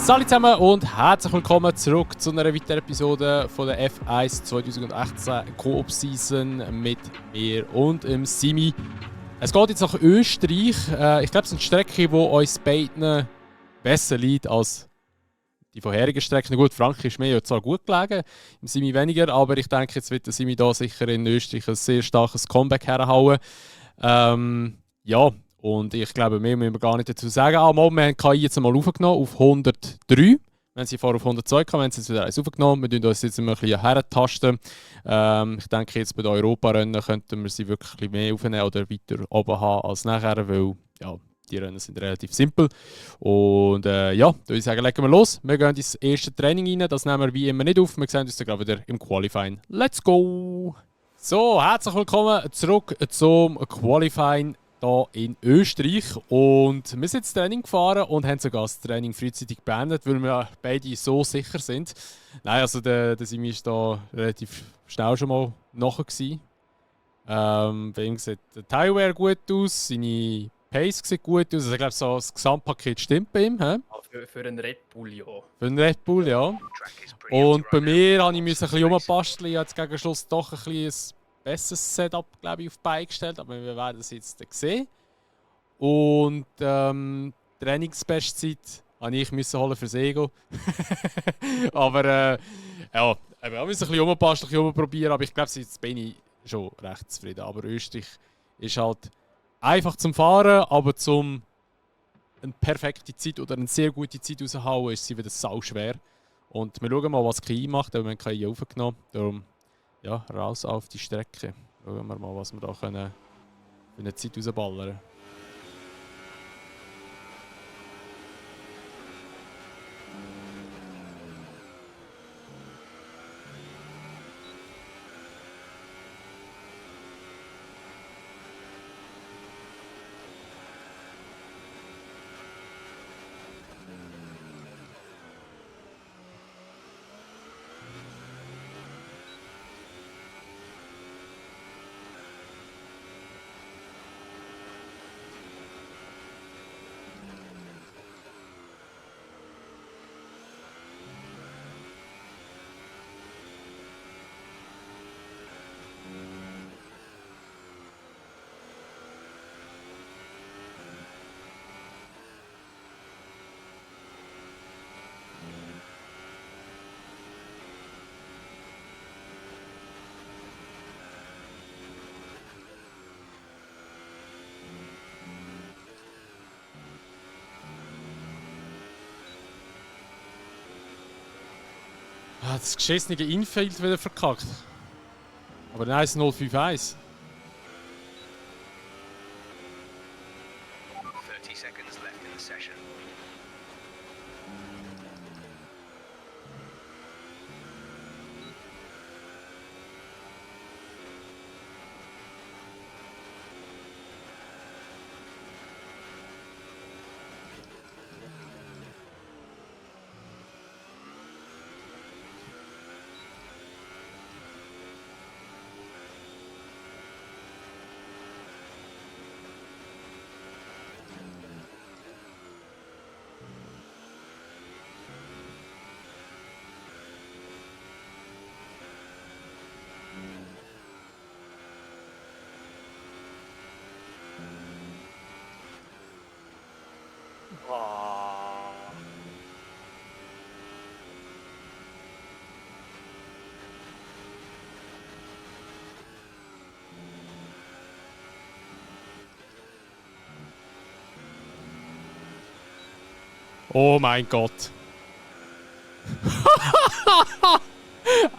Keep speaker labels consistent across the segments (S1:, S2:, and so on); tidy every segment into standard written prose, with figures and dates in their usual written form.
S1: Salut zusammen und herzlich willkommen zurück zu einer weiteren Episode von der F1 2018 Coop Season mit mir und dem Simi. Es geht jetzt nach Österreich. Ich glaube, es ist eine Strecke, die uns beiden besser liegt als die vorherigen Strecken. Gut, Frankreich ist mir ja zwar gut gelegen, im Simi weniger, aber ich denke, jetzt wird der Simi da sicher in Österreich ein sehr starkes Comeback herhauen. Ja, und ich glaube, mehr müssen wir gar nicht dazu sagen. Wir haben KI jetzt mal aufgenommen auf 103. Wir haben sie vorher auf 102 gehabt, wir haben sie jetzt wieder eins aufgenommen. Wir tun uns jetzt ein bisschen herentasten. Ich denke, jetzt bei den Europarennen könnten wir sie wirklich ein bisschen mehr aufnehmen oder weiter oben haben als nachher, weil ja, die Rennen sind relativ simpel. Und ja, da würde ich sagen, legen wir los. Wir gehen ins erste Training rein. Das nehmen wir wie immer nicht auf. Wir sehen uns dann gerade wieder im Qualifying. Let's go! So, herzlich willkommen zurück zum Qualifying hier in Österreich. Und wir sind ins Training gefahren und haben sogar das Training frühzeitig beendet, weil wir beide so sicher sind. Nein, also der Simi war da relativ schnell schon mal nachher gewesen. Bei ihm sieht der Tire gut aus, seine Pace sieht gut aus. Also ich glaube, so das Gesamtpaket stimmt bei ihm. He?
S2: Für einen Red Bull, ja.
S1: Für einen Red Bull, ja. Und bei mir musste ich ein bisschen rumbasteln. Ich habe jetzt gegen Schluss doch ein besseres Setup, glaube ich, auf die Beine gestellt. Aber wir werden es jetzt sehen. Und Trainingsbestzeit musste ich holen fürs Ego. Aber ja, wir müssen ein bisschen rumbasteln, ein bisschen rumprobieren. Aber ich glaube, jetzt bin ich schon recht zufrieden. Aber Österreich ist halt einfach zum Fahren, aber zum eine perfekte Zeit oder eine sehr gute Zeit raushauen, ist sie wieder sau schwer. Und wir schauen mal, was KI macht, aber wir haben KI aufgenommen. Darum, ja, raus auf die Strecke. Schauen wir mal, was wir da können für eine Zeit rausballern können. Das geschissene Infield wieder verkackt. Aber nein, es ist 051.
S3: 30 seconds left in the session.
S1: Oh mein Gott.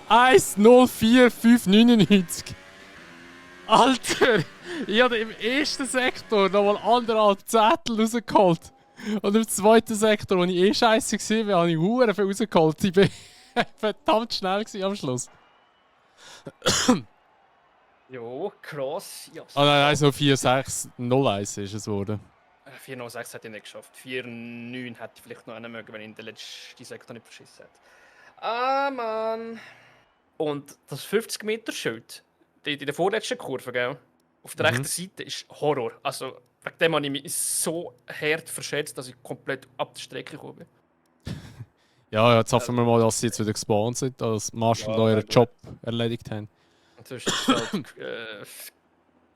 S1: 1:04,599. Alter! Ich habe im ersten Sektor nochmal 1,5 Zettel rausgeholt. Und im zweiten Sektor, wo ich scheiße war, habe ich verdammt viel rausgeholt. Ich war verdammt schnell am Schluss.
S2: Jo, krass. Ja,
S1: Ah nein, 1:04,601 ist es geworden.
S2: 406 hat er nicht geschafft. 4,9 hätte ich vielleicht noch einen mögen, wenn ich in der letzten Sektor nicht verschissen hätte. Ah, Mann. Und das 50-Meter-Schild, in der vorletzten Kurve, gell? Auf der rechten Seite ist Horror. Also, wegen dem habe ich mich so hart verschätzt, dass ich komplett ab der Strecke gekommen bin.
S1: Ja, jetzt hoffen wir mal, dass sie jetzt wieder gespawnt sind, dass Marshall
S2: Ja,
S1: euren
S2: gut.
S1: Job erledigt haben.
S2: Inzwischen ist es halt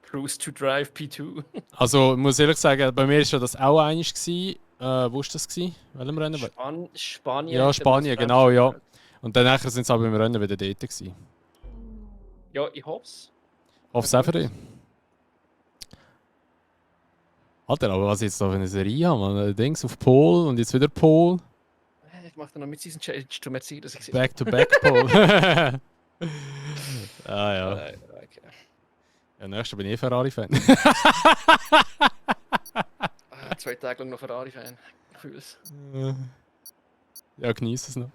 S2: Cruise to Drive P2.
S1: Also, ich muss ehrlich sagen, bei mir war ja das auch einig. Wo war das? Welchem Rennen?
S2: Spanien.
S1: Ja,
S2: hat
S1: Spanien,
S2: das
S1: genau, ja.
S2: gespielt.
S1: Und dann sind sie auch beim Rennen wieder dort gewesen.
S2: Ja, ich hoffe es.
S1: Auf Severin. Alter, aber was ich jetzt da für eine Serie habe, man. Dings auf Pole und jetzt wieder Pole.
S2: Ich mache dann noch mit Season Challenge zu Mercedes.
S1: Back-to-back Pole. Ah ja.
S2: Okay.
S1: Ja, nächstes bin ich Ferrari-Fan.
S2: 2 Tage lang noch Ferrari-Fan. Ich fühle es.
S1: Ja, genieße es noch.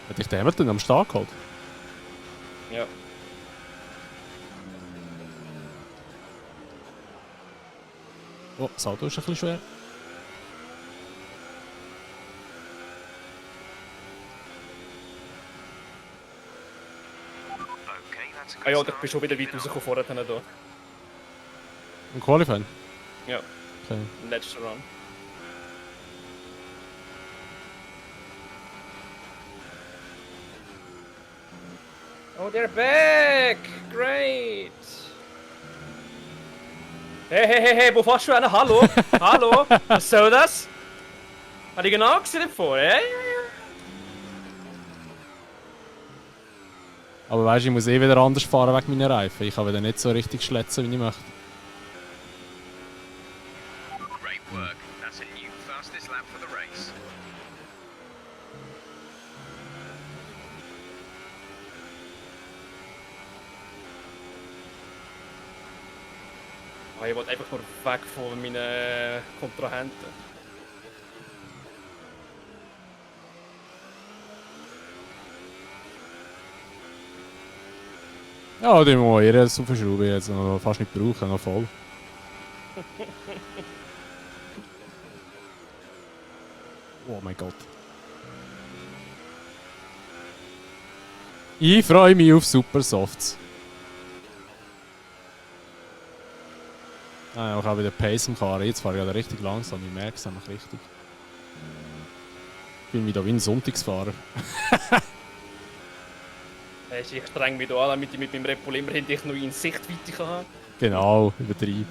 S1: Hat dich der Hamilton am Start geholt?
S2: Ja.
S1: Oh, das Auto ist ein bisschen schwer.
S3: Okay, that's a good
S2: Ah ja, du
S3: start.
S2: bist schon wieder weit
S3: Moving on.
S2: rausgekommen vorher da.
S1: Ein Qualifying?
S2: Ja,
S1: Okay.
S2: im letzten Run. Oh, they're back! Great! Hey, wo fährst du hin? Hallo? Hallo? Was soll das? Habe ich genau gesehen vorher?
S1: Aber weißt du, ich muss eh wieder anders fahren wegen meiner Reifen. Ich kann wieder nicht so richtig schlätzen, wie ich möchte.
S3: Great work. That's a new fastest lap for the race.
S2: Oh, ich wollte einfach nur weg von meinen Kontrahenten.
S1: Ja, die muss ich jetzt aufschrauben, jetzt noch fast nicht brauchen, noch voll. Oh mein Gott. Ich freue mich auf Super Softs. Ah, ich habe wieder Pace im Fahren. Jetzt fahre ich gerade richtig langsam, ich merke es nämlich richtig. Ich bin wieder wie ein Sonntagsfahrer.
S2: Ich streng mich da an, damit ich mit meinem Red Bull immerhin dich noch in Sichtweite kann haben.
S1: Genau, übertrieben.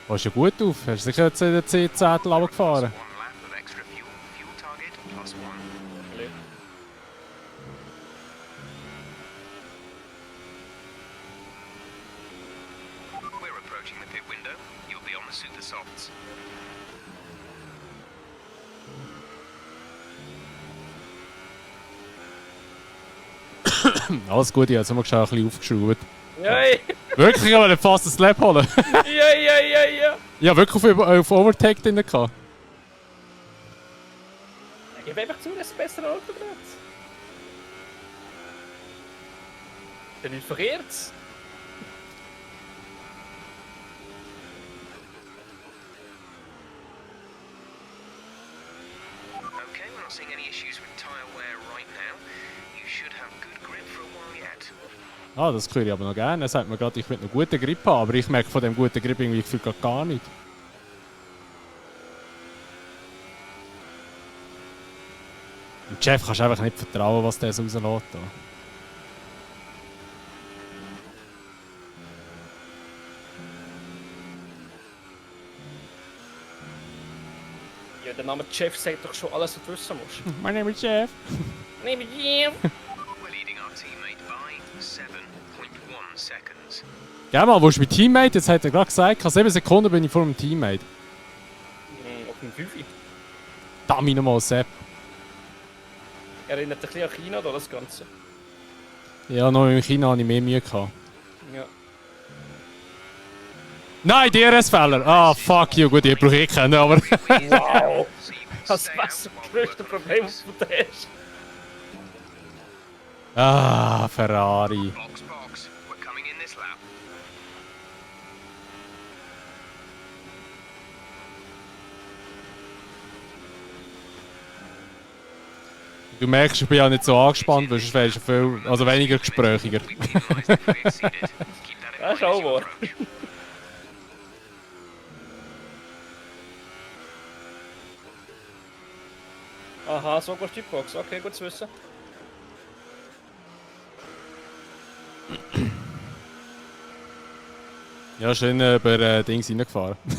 S1: Warst du gut auf? Hast du sicher jetzt den 10 Zettel runtergefahren?
S3: 1 lap of extra fuel. Fuel target +1. We're approaching the pit window. You'll be on the super softs.
S1: Alles gut, ich habe jetzt mal schnell ein bisschen aufgeschraubt.
S2: Yay!
S1: Wirklich, ich wollte fast einen Slap holen.
S2: Ja!
S1: Ich habe wirklich auf Overtake drin gehabt.
S2: Ich habe einfach zu, dass es besser Auto wird. Ist ja nicht verkehrt.
S3: Okay, we're not seeing any issues with tyre wear right now. You should have good grip for a while yet.
S1: Ah, das höre ich aber noch gerne. Er sagt mir gerade, ich will noch guten Grip haben, aber ich merke von dem guten Grip irgendwie gefühlt gerade gar nicht. Dem Chef kannst du einfach nicht vertrauen, was der so rauslässt. Da.
S2: Ja, der Name Chef sagt doch schon alles, was du wissen musst.
S1: My name is Chef.
S2: Nehme ich.
S3: We're leading our teammate by 7.1 seconds.
S1: Geh mal, wo ist mein Teammate? Jetzt hat er gerade gesagt, nach 7 Sekunden bin ich vor dem Teammate.
S2: Auf dem 5.
S1: Da mich nochmal Sepp.
S2: Erinnert ein bisschen an China, da, das Ganze.
S1: Ja, noch in China hatte ich mehr Mühe gehabt.
S2: Ja.
S1: Nein, DRS-Fehler! Ah, fuck you. Gut, ich brauche eh keinen, aber...
S2: Wow!
S3: So you can
S2: Das
S3: stay
S2: war
S3: out
S2: das
S3: of
S2: größte Problem, das du hast.
S1: Ah, Ferrari.
S3: Box, box. We're coming in this lap.
S1: Du merkst, ich bin ja nicht so angespannt, weil sonst wärst du viel, also weniger gesprächiger.
S3: We realised that we exceeded. Keep that in
S2: Das ist
S3: mind as
S2: auch
S3: you
S2: wahr.
S3: approach.
S2: Aha, so gehst du in die Box. Okay, gut zu wissen.
S1: Ja, schön über Dings reingefahren.
S3: Go,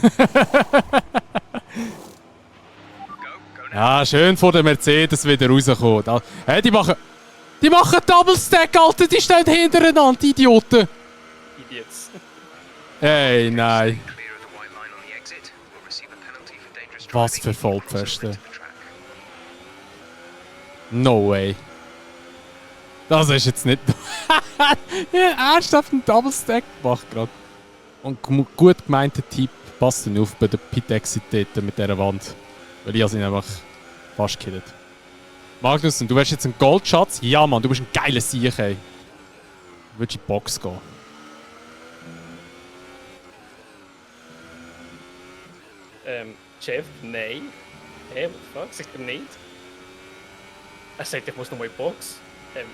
S3: go now.
S1: Ja, schön vor der Mercedes wieder rausgekommen. Hey, die machen Double Stack, Alter, die stehen hintereinander, die Idioten.
S2: Idiots.
S1: Hey, nein.
S3: Clear of the white line on the exit. We'll receive a penalty for dangerous
S1: Was
S3: driving
S1: für
S3: and cross over
S1: Vollpfosten.
S3: into the track.
S1: No way. Das ist jetzt nicht... ja, ernsthaft einen Double Stack gemacht gerade. Und gut gemeinter Tipp, passt dann auf bei der Pit-Exit dort mit dieser Wand. Weil ich habe sie einfach fast gekillt. Magnussen, du hast jetzt einen Goldschatz? Ja, Mann, du bist ein geiler Sieg, ey. Du willst in die Box gehen.
S2: Jeff, nein. Hey, what the fuck? Sagt er nicht? Er sagt, ich muss noch mal in die Box. Nein.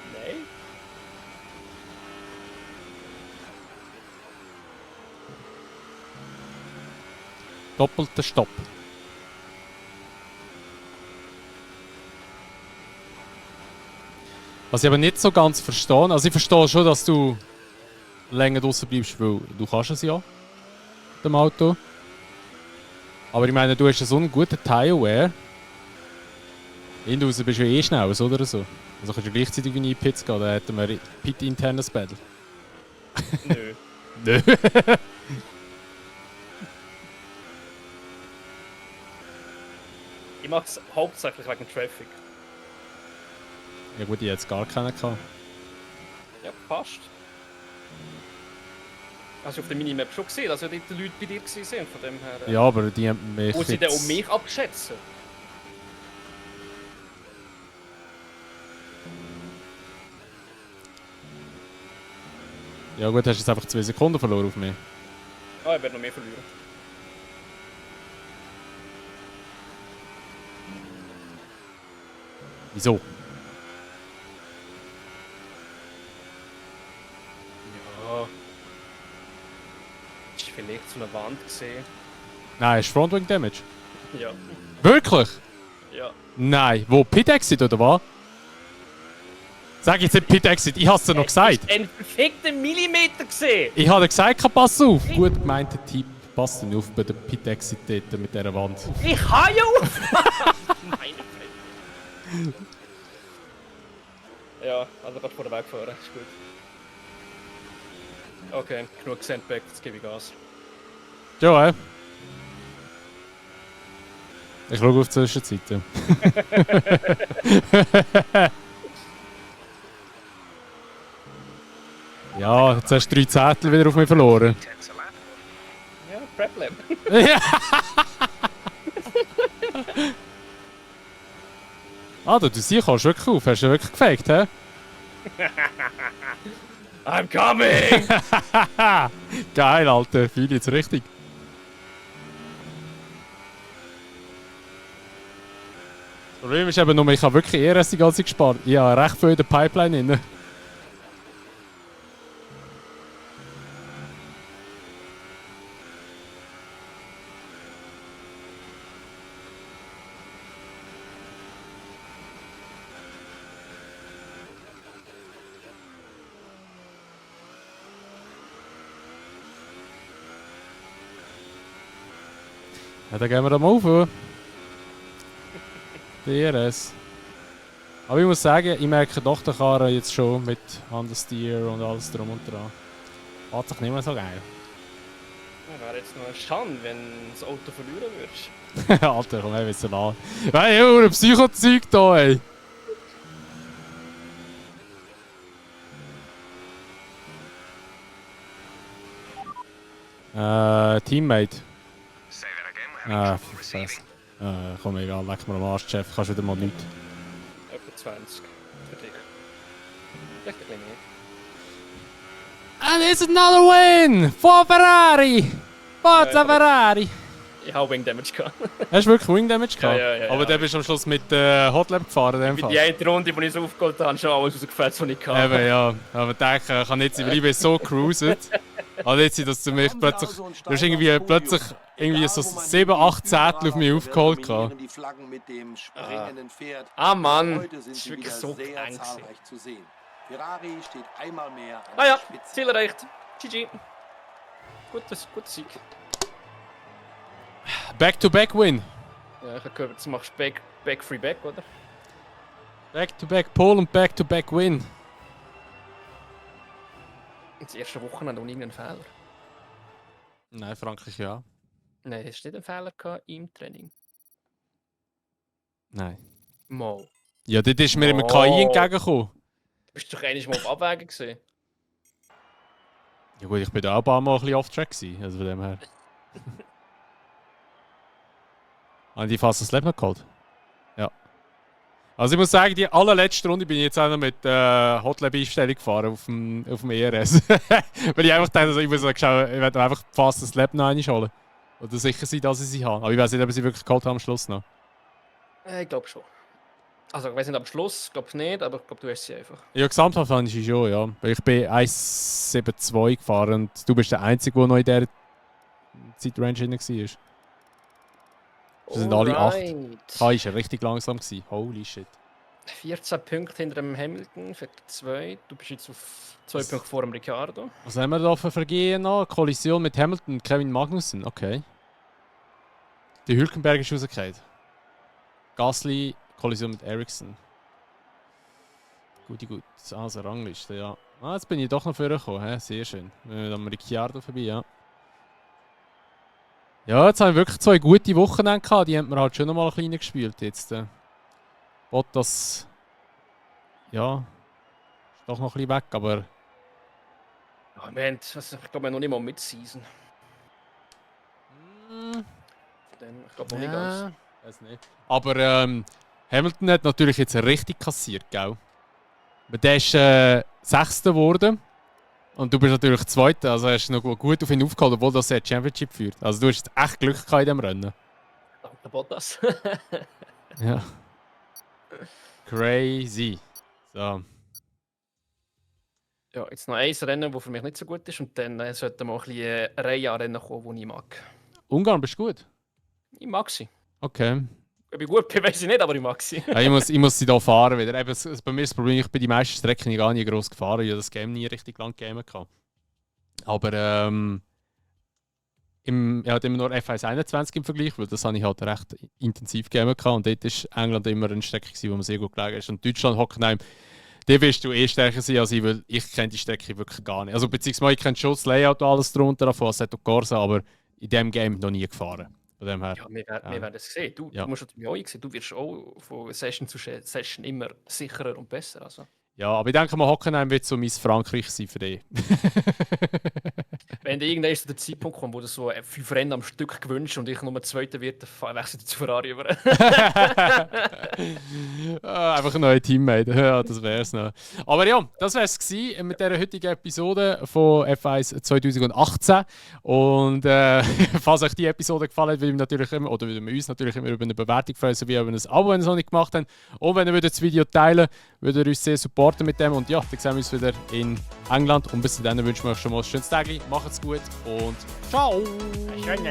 S1: Doppelter Stopp. Was ich aber nicht so ganz verstehe, also ich verstehe schon, dass du länger draußen bleibst, weil du kannst es ja, mit dem Auto. Aber ich meine, du hast ja so einen guten Tire-Wear. Hinten raus bist du ja eh schnell, oder so. Also kannst du gleichzeitig in die Pits gehen, dann hätten wir Pit-internes Battle.
S2: Nö.
S1: Nö.
S2: Ich mach's hauptsächlich wegen Traffic.
S1: Ja gut, ich hätte jetzt gar keinen gehabt.
S2: Ja, passt. Hast du auf der Minimap schon gesehen, dass ja die Leute bei dir waren, von dem her?
S1: Ja, aber die haben mich
S2: Muss ich dann
S1: jetzt...
S2: um mich abschätzen?
S1: Ja gut, hast jetzt einfach 2 Sekunden verloren auf mich.
S2: Ah, ich werde noch mehr verlieren.
S1: Wieso?
S2: Ja. Ist vielleicht so eine Wand gesehen?
S1: Nein, ist Frontwing Damage.
S2: Ja.
S1: Wirklich?
S2: Ja.
S1: Nein. Wo? Pit Exit oder was? Sag jetzt nicht Pit Exit, ich hab's dir noch gesagt.
S2: Einen perfekten Millimeter gesehen!
S1: Ich habe dir gesagt, pass auf. Gut gemeinter Tipp, pass dann auf bei der Pit Exit dort mit dieser Wand.
S2: Ich kann ja auf! Meine Fresse. Ja, also gerade vor der Weg fahren, ist gut. Okay, genug Sandbag, jetzt gebe ich Gas.
S1: Ja, ich schaue auf die Zwischenseite. Ja, jetzt hast du 3 Zettel wieder auf mich verloren.
S3: Tenths a lap.
S2: Ja, Prep Lab.
S1: Ah, du siehst, kannst wirklich auf. Hast du wirklich gefaked, hä?
S2: I'm coming!
S1: Geil, Alter. Fühle ich jetzt richtig. Das Problem ist eben nur, ich habe wirklich die ganze Zeit gespart. Ich habe recht viel in der Pipeline drin. Ja, dann gehen wir da mal auf. DRS. Aber ich muss sagen, ich merke doch den Karren jetzt schon mit Understeer und alles drum und dran. Hat sich nicht mehr so geil.
S2: Wäre jetzt noch eine Schande, wenn du das Auto verlieren würdest.
S1: Alter, komm, hey, willst du nach? Hey, ich habe ein Psycho-Zeug da, ey. Teammate.
S3: Say that again. We're having
S1: Ah,
S3: trouble
S1: Fresse.
S3: receiving.
S1: Komm, egal, leck mir am Arsch, Chef. Kannst wieder mal nichts.
S2: Etwa 20. Für dich. Vielleicht ein bisschen mehr.
S1: And it's another win for Ferrari! Forza Ferrari!
S2: Ich habe Wing Damage gehabt.
S1: Hast du wirklich Wing Damage gehabt?
S2: Ja.
S1: Aber dann bist du am Schluss mit Hotlap gefahren in dem
S2: Bei
S1: Fall.
S2: der einen Runde, die ich so aufgeholt habe, schon alles rausgefällt, was ich hatte.
S1: Eben, ja. Aber ich denke, kann nicht sein, weil ich bin so cruised. Aber nicht sein, dass du mich plötzlich... Du hast irgendwie so 7, 8 Zettel auf mich aufgeholt gehabt.
S2: Mann, das ist wirklich so eng.
S4: Ferrari steht einmal mehr an
S2: Ja,
S4: der Spitze.
S2: Ziel erreicht. GG. Guter Sieg.
S1: Back-to-back-Win.
S2: Ja, ich habe gehört, jetzt machst du Back Free Back, oder?
S1: Back-to-back-Pole und Back-to-back-Win.
S2: Das erste Wochenende ohne irgendeinen Fehler.
S1: Nein, Frankreich ja.
S2: Nein, hast du nicht einen Fehler gehabt im Training?
S1: Nein.
S2: Mal.
S1: Ja, dort ist mir immer KI entgegengekommen.
S2: Du bist doch einmal auf Abwägen gesehen.
S1: Ja gut, ich bin da auch ein paar Mal ein bisschen off-track gewesen, also von dem her. Haben die fast das Leben noch geholt? Ja. Also ich muss sagen, die allerletzte Runde bin ich jetzt auch noch mit Hotlab-Einstellung gefahren auf dem ERS. Weil ich einfach dachte, also ich muss schauen, ich werde einfach fast das Leben noch einmal holen. Oder sicher sein, dass ich sie habe. Aber ich weiß nicht, ob ich sie wirklich geholt habe am Schluss noch.
S2: Ich glaube schon. Also ich weiß nicht am Schluss, ich glaube es nicht, aber ich glaube, du hast sie einfach.
S1: Ja, gesamthaft fand ich sie schon, ja. Weil ich bin 1,72 gefahren und du bist der Einzige, der noch in dieser Zeitrange drin war. Das sind alle 8. Kai war richtig langsam gewesen. Holy shit.
S2: 14 Punkte hinter dem Hamilton für 2. Du bist jetzt auf 2 Punkte vor dem Ricciardo.
S1: Was haben wir da für Vergehen noch? Kollision mit Hamilton und Kevin Magnussen. Okay. Die Hülkenberg ist rausgefallen. Gasly, Kollision mit Ericsson. Gut. Also Rangliste, ja. Jetzt bin ich doch noch vorgekommen. Sehr schön. Am Ricciardo vorbei, ja. Ja, jetzt haben wir wirklich 2 gute Wochenende gehabt. Die haben wir halt schon noch mal ein bisschen gespielt jetzt. Bottas, ja, ist doch noch ein bisschen weg, aber...
S2: Ja, ich glaube, wir haben noch nicht mal Mid-Season. Ich glaube noch nicht ganz.
S1: Weiß nicht. Aber Hamilton hat natürlich jetzt richtig kassiert, gell? Aber der ist 6. geworden. Und du bist natürlich 2. Also hast du noch gut auf ihn aufgeholt, obwohl das die Championship führt. Also du hast jetzt echt Glück gehabt in diesem Rennen.
S2: Danke, Bottas.
S1: Ja. Crazy. So.
S2: Ja, jetzt noch ein Rennen, das für mich nicht so gut ist. Und dann sollten wir auch ein bisschen Reihe-Rennen kommen, die ich mag.
S1: Ungarn bist du gut?
S2: Ich mag sie.
S1: Okay.
S2: Ob ich gut bin, weiß ich nicht, aber ich mag sie.
S1: Ja, ich muss sie hier fahren wieder. Eben, bei mir ist das Problem, ich bin die meisten Strecken gar nie gross gefahren. Ich habe das Game nie richtig lang gegeben. Aber ich hatte immer nur F1 21 im Vergleich, weil das habe ich halt recht intensiv gegeben. Und dort war England immer eine Strecke, wo man sehr gut gelegen ist. Und Deutschland, Hockenheim, da wirst du stärker sein als ich, weil ich kenne die Strecke wirklich gar nicht. Also beziehungsweise ich kenne schon das Layout und alles drunter, von Assetto Corsa, aber in diesem Game noch nie gefahren. Von dem her.
S2: Ja, wir werden es sehen. Du musst es mir auch sehen. Du wirst auch von Session zu Session immer sicherer und besser. Also.
S1: Ja, aber ich denke mal, Hockenheim wird so mein Frankreich sein für dich.
S2: Wenn irgendwann zu der Zeitpunkt kommt, wo du so 5 Rennen am Stück gewünscht und ich Nummer 2. wird, dann wechselt zu Ferrari über.
S1: Einfach ein neuer Teammate, ja, das wäre es noch. Aber ja, das wäre es mit dieser heutigen Episode von F1 2018. Und falls euch die Episode gefallen hat, würden wir uns natürlich immer über eine Bewertung freuen, sowie über ein Abo, wenn ihr es noch nicht gemacht habt. Und wenn ihr das Video teilen würdet, würdet ihr uns sehr supporten mit dem. Und ja, dann sehen wir uns wieder in England. Und bis dahin wünschen wir euch schon mal ein schönes Tag. Macht's gut und ciao!
S2: Schön.